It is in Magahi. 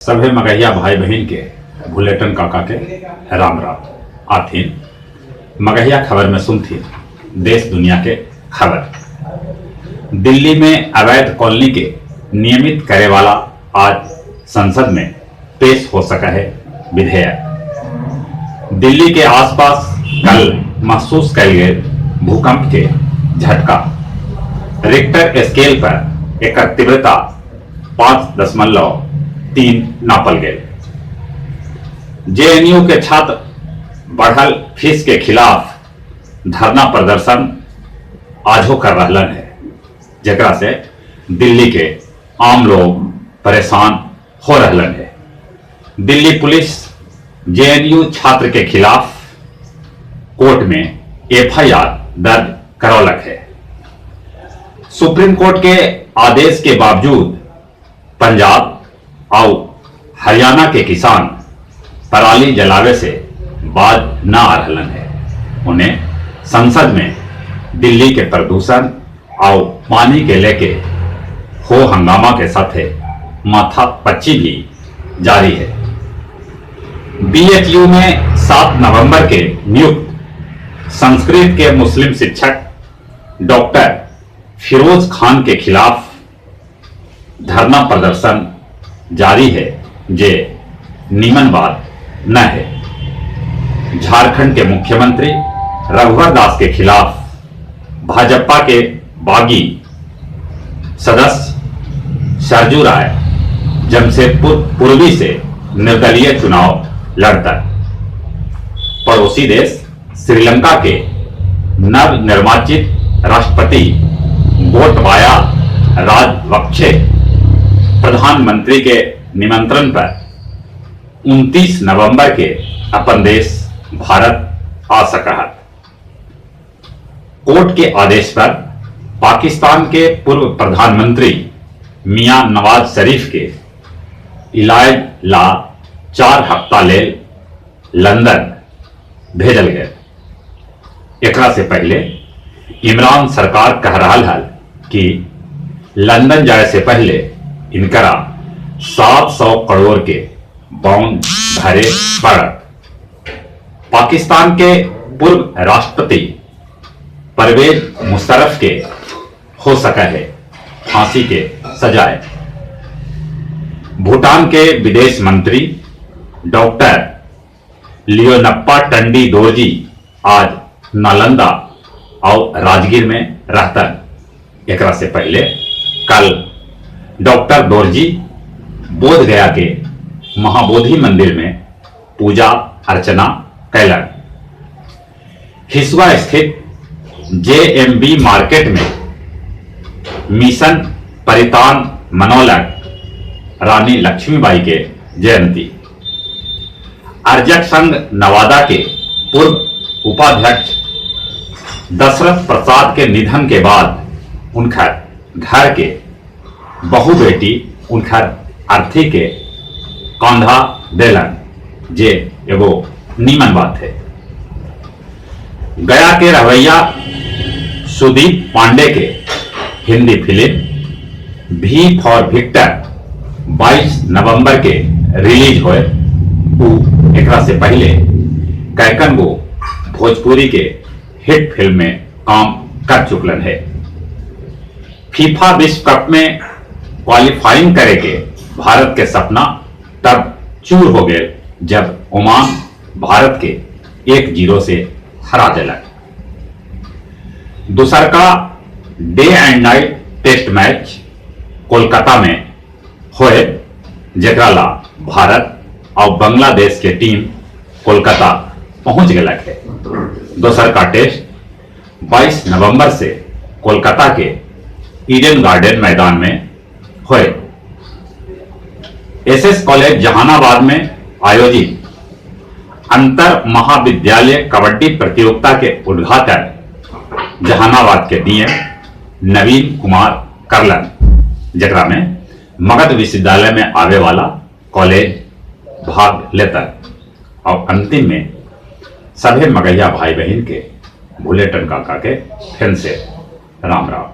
सभे मगहिया भाई बहिन के भुलेटन काका के राम राम। आथिन मगहिया खबर में सुनथिन देश दुनिया के खबर। दिल्ली में अवैध कॉलोनी के नियमित करे वाला आज संसद में पेश हो सका है विधेयक। दिल्ली के आसपास कल महसूस कयल गेल भूकंप के झटका रिक्टर स्केल पर एकर तीव्रता 5.3 नापल गेल। जेएनयू के छात्र बढ़ल फीस के खिलाफ धरना प्रदर्शन आजो कर रहलन है, जेकरा से दिल्ली के आम लोग परेशान हो रहलन है। दिल्ली पुलिस जेएनयू छात्र के खिलाफ कोर्ट में एफआईआर दर्ज करौलक है। सुप्रीम कोर्ट के आदेश के बावजूद पंजाब और हरियाणा के किसान पराली जलावे से बाज न आ रहलन है। उन्हें संसद में दिल्ली के प्रदूषण और पानी के लेके हो हंगामा के साथे माथा पच्ची भी जारी है। बीएचयू में 7 नवंबर के नियुक्त संस्कृत के मुस्लिम शिक्षक डॉक्टर फिरोज खान के खिलाफ धरना प्रदर्शन जारी है, जे नीमन बात न है। झारखंड के मुख्यमंत्री रघुवर दास के खिलाफ भाजपा के बागी सदस्य सरजू राय जमशेदपुर पूर्वी से निर्दलीय चुनाव लड़ता। पड़ोसी देश श्रीलंका के नव निर्वाचित राष्ट्रपति गोटबाया राजपक्षे प्रधानमंत्री के निमंत्रण पर 29 नवंबर के अपन देश भारत आ सकहत। कोर्ट के आदेश पर पाकिस्तान के पूर्व प्रधानमंत्री मियां नवाज शरीफ के इलाज ला 4 हफ्ता लेल लंदन भेजल गए। एकरा से पहले इमरान सरकार कह रहा हल कि लंदन जाए से पहले इनकरा 700 करोड़ के बॉन्ड भरे पड़त। पाकिस्तान के पूर्व राष्ट्रपति परवेज मुशर्रफ के हो सका है फांसी के सजाए। भूटान के विदेश मंत्री डॉक्टर लियोनप्पा टंडी दोर्जी आज नालंदा और राजगीर में रहतन। एकरा से पहले कल डॉक्टर दोर्जी बोध गया के महाबोधि मंदिर में पूजा अर्चना कैलन। हिसुआ स्थित जेएमबी मार्केट में मिशन परितान मनौलक रानी लक्ष्मीबाई के जयंती। अर्जक संघ नवादा के पूर्व उपाध्यक्ष दशरथ प्रसाद के निधन के बाद उनकर घर के बहु बेटी उनकर अर्थी के कंधा देलन, जे एगो नीमन बात है। गया के रवैया सुदीप पांडे के हिंदी फिल्म वी फॉर विक्टर 22 नवंबर के रिलीज होए। उ एकरा से पहले कैकन गो भोजपुरी के हिट फिल्म में काम कर चुकलन है। फीफा विश्व कप में क्वालिफाइंग करे के भारत के सपना तब चूर हो गए जब ओमान भारत के 1-0 से हरा दिलक। दूसर का day and night test match Kolkata में होए, जेकरा ला भारत और बांग्लादेश के टीम कोलकाता पहुंच गलक है। दोसर का टेस्ट 22 नवंबर से कोलकाता के ईडन गार्डन मैदान में होए। एसएस कॉलेज जहानाबाद में आयोजित अंतर महाविद्यालय कबड्डी प्रतियोगिता के उद्घाटन जहानाबाद के डीएम नवीन कुमार करलन, जकरा में मगध विश्वविद्यालय में आवे वाला कॉलेज भाग लेता। और अंतिम में सभे मगहिया भाई बहन के भुलेटन काका के फिर से राम राम।